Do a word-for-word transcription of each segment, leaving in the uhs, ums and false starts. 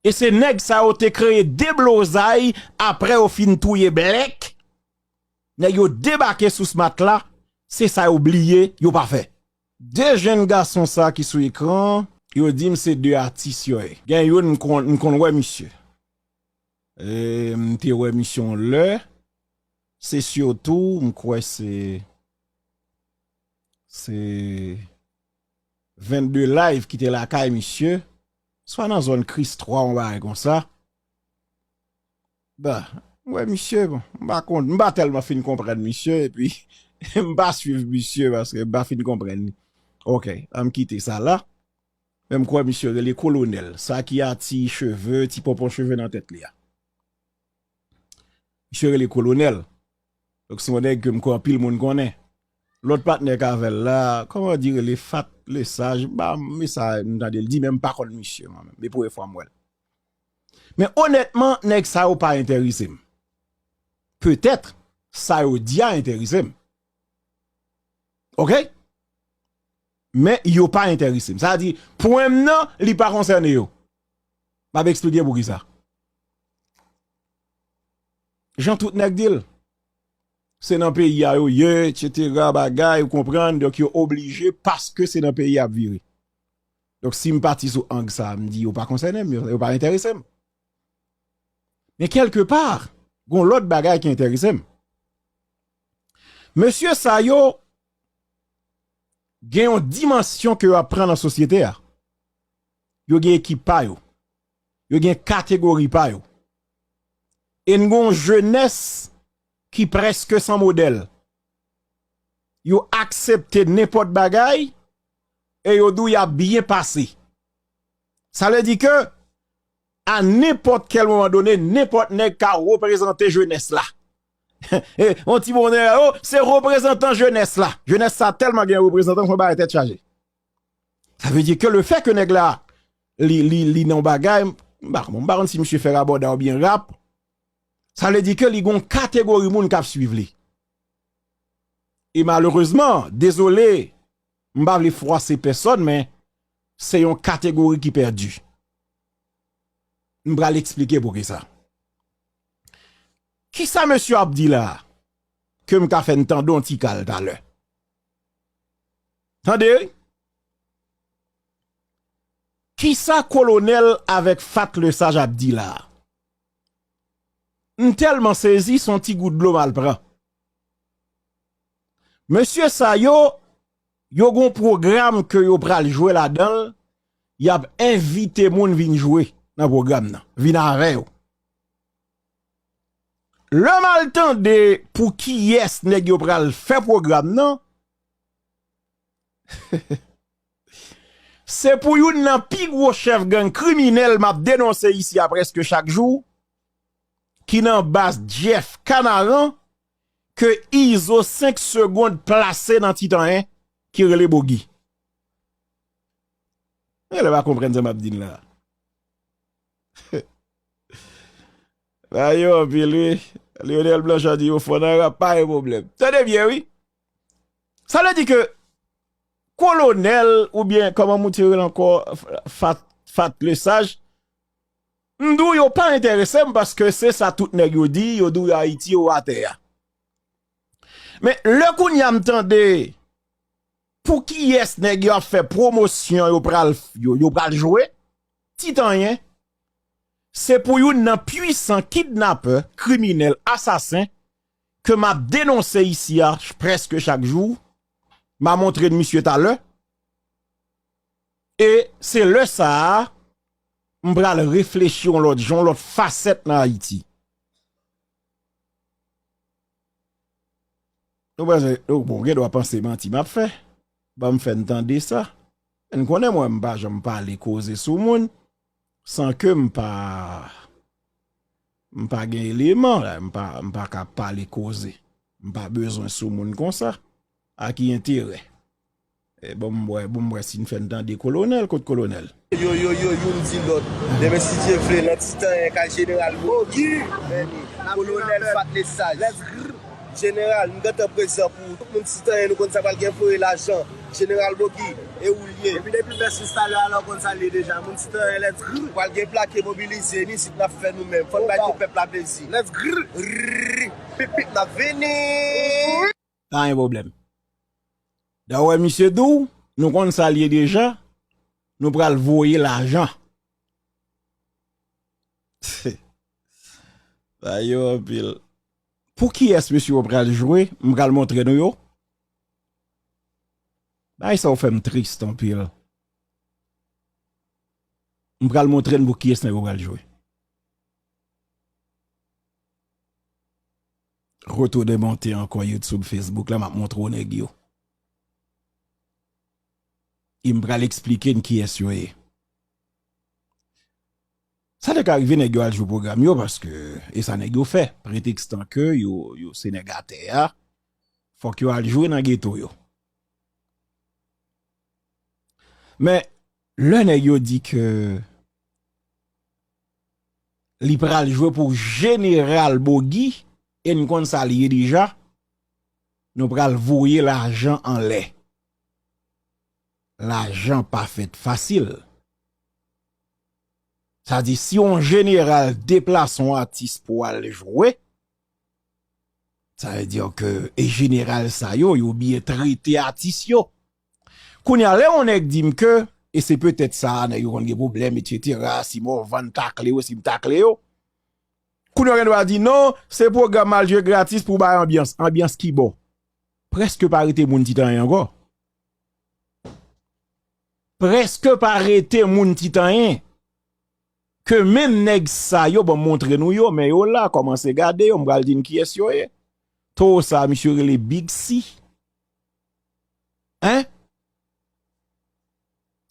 E se nèg sa yo te kreye deblozay apre yo fin touye Blèk. Nèg yo debake sou Smat la, se sa yo bliye, yo pa fè. De jenn gason sa ki sou ekran, yo di m se de atis yo ye. Gen youn m konn, m konn wè misye. E, m te wè misye yon lè, se sitou, m kwè se, se vennde live ki te lakay misye, swa nan zòn Kris twa, yon bagay konsa. Bon, m wè misye, bon, m pa konn, m pa tèlman fin konprann misye, epi m pa swiv misye paske m pa fin konprann li. Ok, ann kite sa la. Men m kwè misye rele Kolonèl, sa ki a ti cheve, ti ponpon cheve nan tèt li a. Misye rele Kolonèl. Donk, se yon nèg ke m kwè anpil moun konnen. Lòt patnè k avè l la, kòman di rele, Fat Lesaj, m pa, men sa m tande l di, men m pa konn misye, mwen menm. E premye fwa m wè l. Men onètman, nèg sa yo pa enterese m. Petèt, sa yo di a enterese m. Ok? Men yo pa enterese m. Sa di, pwen m nan, li pa konsène yo. M ap eksplike poukisa. Jan tout nèg di l. Se nan peyi a yo ye, etsetera, bagay, ou konprann, donk yo oblije paske se nan peyi a y ap vire. Donk si m pati sou ang sa, m di yo pa konsène m, yo, yo pa enterese m. Men kèlke pa, gon lòt bagay ki enterese m. Mesye sa yo gen yon dimansyon ke yo ap pran nan sosyete a. Yo gen ekip pa yo. Yo gen kategori pa yo. E n gon jenès ki prèske san modèl. Yo aksepte nenpòt bagay e yo di w y ap byen pase. Sa vle di ke, a nenpòt kèl moman done, nenpòt nèg ka reprezante jenès la. E, yon ti bonè, oh, se reprezantan jenès la. Jenès sa tèlman gen reprezantan, fò bagay tèt chaje. Sa vle di ke le fè ke nèg la, li, li, li nan bagay, m pa, m pa konn si misye fè rabòday oubyen rap. Sa vle di ke li gon kategori moun k ap swiv li. E malerezman, dezole, m pa vle fwase pèsòn, men se yon kategori ki pèdi. M pral eksplike poukisa. Kisa mesye ap di la a? Ke m ka fè n tande yon ti kal talè. Tande wi. Kisa Kolonèl avèk Fat Lesaj ap di la a? M tèlman sezi, se yon ti gout dlo m al pran. Mesye sa yo, yo gon pwogram ke yo pral jwe ladan l, y ap envite moun vin jwe nan pwogram nan, vin avè yo. Lè m al tande pou kiyès nèg yo pral fè pwogram nan, se pou youn nan pi gwo chèf gang kriminèl m ap denonse isi a prèske chak jou, ki nan baz Jeff Canaran, ke Izo senk segonn plase nan Titanyen, ki rele Bogi. Genlè pa konprann sa m ap di n la. Sa yo anpil wi. Lionel Blanchard di yo fò nan rap, pa gen pwoblèm. Tande byen wi. Sa vle di ke Kolonèl oubyen kòman moun te rele ankò, Fat, Fat Lesaj, m di w yo pa enterese m paske se sa tout nèg yo di, yo di w Ayiti yo atè a. Men lè kounye a m tande pou kiyès nèg yo ap fè pwomosyon yo pral, yo, yo pral jwe, Titanyen, se pou youn nan pwisan kidnapè, kriminèl, asasen ke m ap denonse isi a ch-, prèske chak jou. M a montre n misye talè. E se lè sa a, m pral reflechi yon lòt jan, yon lòt fasèt nan Ayiti. Nou panse, nou, bon, gen dwa panse manti m ap fè. Ban m fè n tande sa. N konnen mwen, m pa janm pale koze sou moun san ke m pa, m pa gen eleman, la, m pa, m pa ka pale koze. M pa bezwen sou moun konsa. A ki enterè? E bon, m wè, bon, m wè si n fè n tande Kolonèl, kot Kolonèl? Yo, yo, yo, youn di lòt. Demen, si Dye vle, nan Titanyen, kay Jeneral Mogi. Kolonèl Fat Lesaj. Jeneral, m gentan prezan pou tout moun Titanyen, nou konn sa pral gen voye lajan. Jeneral Mogi. E ou l ye. Epi depi fè sista lè alò konn sa l ye deja. Moun Titanyen, let's grr. Pral gen plake mobilize, ni sit n ap fè nou menm. Fò n bay tout pèp la plezi. Let's grr. Rrrr. Pip pip n ap vini. Pa gen pwoblèm. Dawè misye di w, nou konn sa l ye deja, nou pral voye lajan. Sa yo anpil. Pou kiyès misye yo pral jwe, m pral montre nou yo. Bagay sa yo fè m tris anpil. M pral montre n pou kiyès nèg yo pral jwe. Retounen monte ankò YouTube, Facebook la, m ap montre w nèg yo. E m pral eksplike n kiyès yo ye. Sa te ka rive nèg yo al jwe pwogram yo, paske e sa nèg yo fè, pretekstan ke yo, yo se nèg atè a, fòk yo al jwe nan geto yo. Men, lè nèg yo di ke li pral jwe pou Jeneral Bogi, e n konn sa l ye deja, nou pral voye lajan anlè. Lajan pa fèt fasil. Sa di, si yon jeneral deplase yon atis pou al jwe, sa vle di ke e jeneral sa yo, yo byen trete atis yo. Kounye a, lè yon nèg di m ke, e se petèt sa, nèg yo konn gen pwoblèm, etsetera, si Morvan takle yo, si m takle yo. Kounye a, gen dwa di, non, se pwogram al jwe gratis pou bay anbyans. Anbyans ki bò? Prèske pa rete moun Titanyen ankò. Prèske pa rete moun Titanyen. Ke menm nèg sa yo, bon, m montre nou yo, men yo la, kòmanse gade yo, m pral di n kiyès yo ye. Towo sa, misye rele Big C. Hein?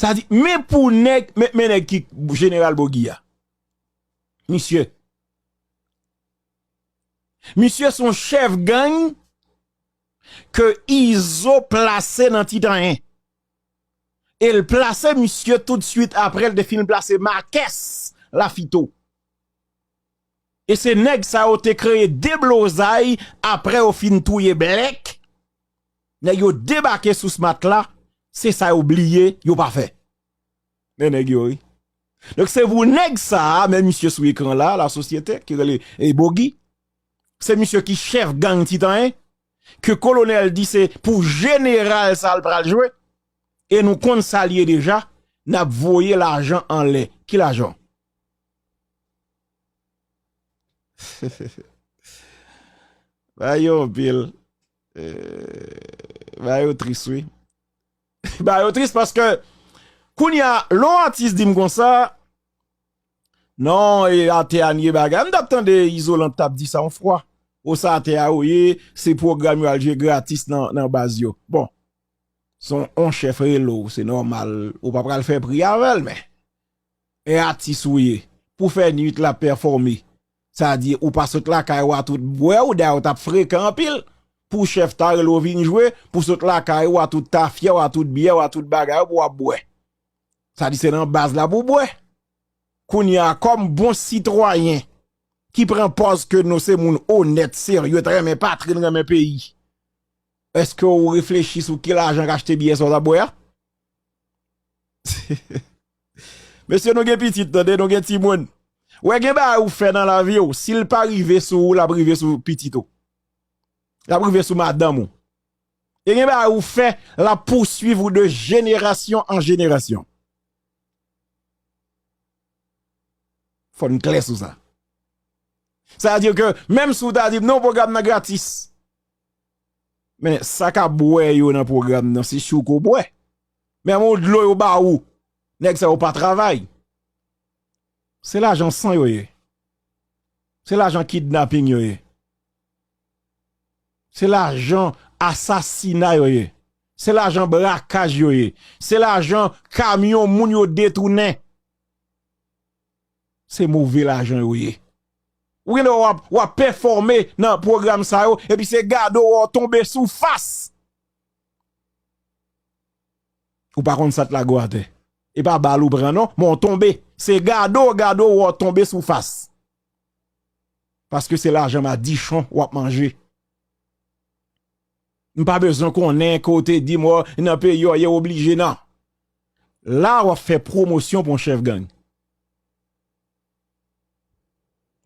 Sa di, men pou nèg, men, men nèg ki jeneral Bogi a. Misye. Misye se yon chèf gang ke Izo plase nan Titanyen. E l plase misye toutswit apre l te fin plase Makès Lafito. E se nèg sa yo te kreye deblozay apre yo fin touye Blèk. Nèg yo debake sou smat la, se sa yo bliye, yo pa fè. Men nèg yo, wi. Donk, se pou nèg sa a, men misye sou ekran la, lasosyete, ki rele, e, Bogi. Se misye ki chèf gang Titanyen, ke kolonèl di se pou jeneral sa l pral jwe. E nou konn sa l ye deja, n ap voye lajan anlè. Ki lajan? Ba yo anpil. Eh, ba yo tris, wi. Ba yo tris paske, kounye a, lè yon atis di m konsa, non, e atè a n ye bagay. M t ap tande Izolan t ap di sa yon fwa. O sa atè a ou ye, se pwogram yo al jwe gratis nan, nan baz yo. Bon, se yon, yon chèf rele w, se nòmal, ou pa pral fè pri avè l, men. E atis ou ye, pou fè nwit la pèfòme. Sa di, ou pa sot lakay ou a tout bwè, ou dayè ou t ap frekan anpil. Pou chèf ta rele w vin jwe, pou sot lakay ou a tout tafya, ou a tout byè, ou a tout bagay ou pou w ap bwè. Sa di, se nan baz la pou w bwè. Kounye a, kòm bon sitwayen ki pran pòz ke nou se moun onèt, serye, t renmen patri n, renmen peyi, èske ou reflechi sou ki lajan k achte byè sa w t ap bwè a? Mesye, nou gen pitit, tande, nou gen timoun. Wè, gen bagay ou fè nan lavi w, si l pa rive sou ou, l ap rive sou pitit ou. L ap rive sou madanm ou. E gen bagay ou fè, l ap pouswiv ou de jenerasyon an jenerasyon. Fò n klè sou sa. Sa vle di ke menm si w ta di m non, pwogram nan gratis. Men sa k ap bwè yo nan pwogram nan, se chou k ou bwè. Menm yon dlo yo ba ou, nèg sa yo pa travay. Se lajan san yo ye. Se lajan kidnaping yo ye. Se lajan asasina yo ye. Se lajan brakaj yo ye. Se lajan kamyon moun yo detounen. Se move lajan yo ye. Ou gen dwa w ap, w ap pèfòme nan pwogram sa yo, epi se gade w wè w tonbe sou fas. Ou pa konn sa t lage w atè. E pa bal ou pran non, men w tonbe. Se gade w, gade w wè w tonbe sou fas. Paske se lajan madichon w ap manje. M pa bezwen konnen ke w te di m, o, nan peyi w ye, w oblije, non. La w ap fè pwomosyon pou yon chèf gang.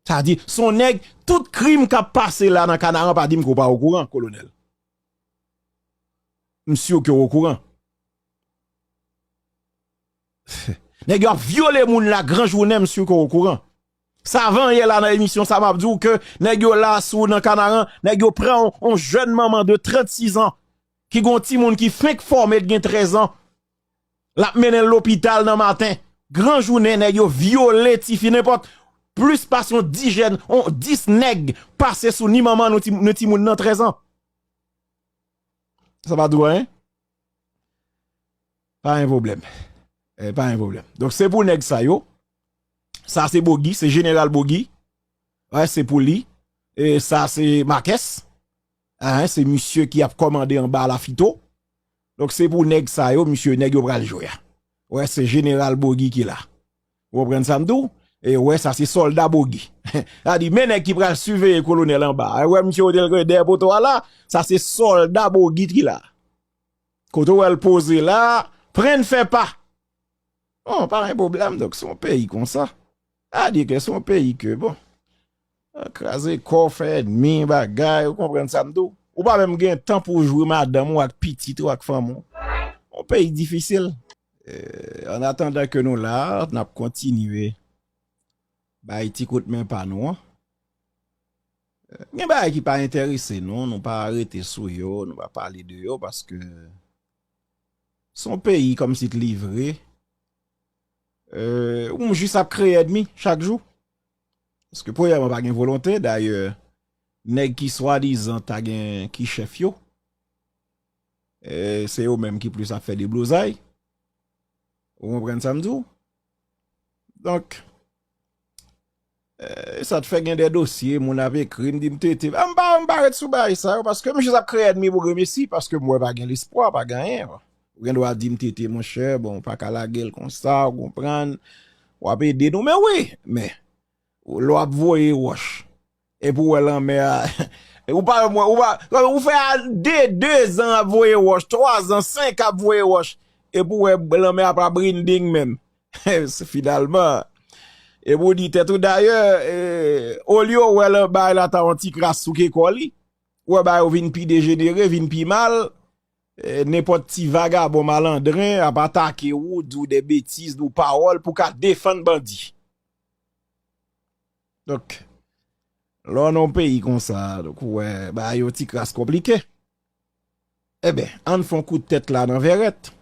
Sa di, se yon nèg, tout krim k ap pase la nan Kanaran, pa di m ke w pa okouran, kolonèl. M si ke w okouran. Nèg yo ap vyole moun la gran jounen, m si ke w okouran. Savan yè la nan emisyon sa, m ap di w ke nèg yo la sou nan Kanaran, nèg yo pran yon, yon jèn manman de trannsis an, ki gon timoun ki fenk fòme, l gen trèz an. L ap mennen l lopital nan maten. Gran jounen, nèg yo vyole tifi, nenpòt plis pase yon dis jèn, yon dis nèg pase sou ni manman nou ti, nou timoun nan trèz an. Sa pa di w anyen? Pa gen pwoblèm. Eh, pa gen pwoblèm. Donk, se pou nèg sa yo. Sa se Bogi, se Jeneral Bogi. Wè, se pou li. E sa se Makès. Ah, se misye ki ap kòmande anba Lafito. Donk, se pou nèg sa yo, misye, nèg yo pral jwe a. Wè, se Jeneral Bogi ki la. Ou konprann sa m di w? E wè, sa se sòlda Bogi. Sa di, men nèg ki pral siveye kolonèl anba. E wè, misye, kote l dèyè poto a la, sa se sòlda Bogi ki la. Kote w wè l poze la, pran n fè pa. Bon, pa gen pwoblèm, donk, se yon peyi konsa. Sa di ke se yon peyi ke, bon, kraze kò, fè ènmi, bagay, ou konprann sa m di w? Ou pa menm gen tan pou w jwi madanm ou ak pitit ou ak fanmi w. Yon peyi difisil. Eh, an atandan ke nou la, n ap kontinye bay ti kout men pa nou an. Gen bagay ki pa enterese nou, nou pa rete sou yo, nou pa pale de yo, paske se yon peyi kòmsi k livre. Eh, ou jis ap kreye ènmi chak jou. Paske premyèman pa gen volonte, dayè, nèg ki swadizan ta gen ki chèf yo, eh, se yo menm ki plis ap fè deblozay. Ou konprann sa m di w? Donk, eh, sa t fè gen de dosye, moun ap ekri m, di m, Tete, ah, m pa, m pa ret sou bagay sa yo, paske m jis ap kreye ènmi pou grenmesi, paske m wè pa gen lespwa, pa gen anyen. Ou gen dwa di m, Tete, monchè, bon, w pa ka lage l konsa, ou konprann, w ap ede nou, men wi, men, lè w ap voye wòch, epi w wè lanmè a, ou pa, ou pa, ou fè a de, de zan ap voye wòch, twa zan, senk ap voye wòch, epi w wè lanmè a pa brending menm. Se finalman. Epi w di tèt ou, dayè, eh, olye w wè bagay la ta yon ti kras souke kò li, w wè bagay yo vin pi dejenere, vin pi mal, eh, nenpòt ti vagabon malandren ap atake w, di w de betiz, di w pawòl pou ka defann bandi. Donk, lè w nan yon peyi konsa, donk, ou wè, bagay yo ti kras konplike. Eben, ann fè yon kout tèt la nan vèrèt.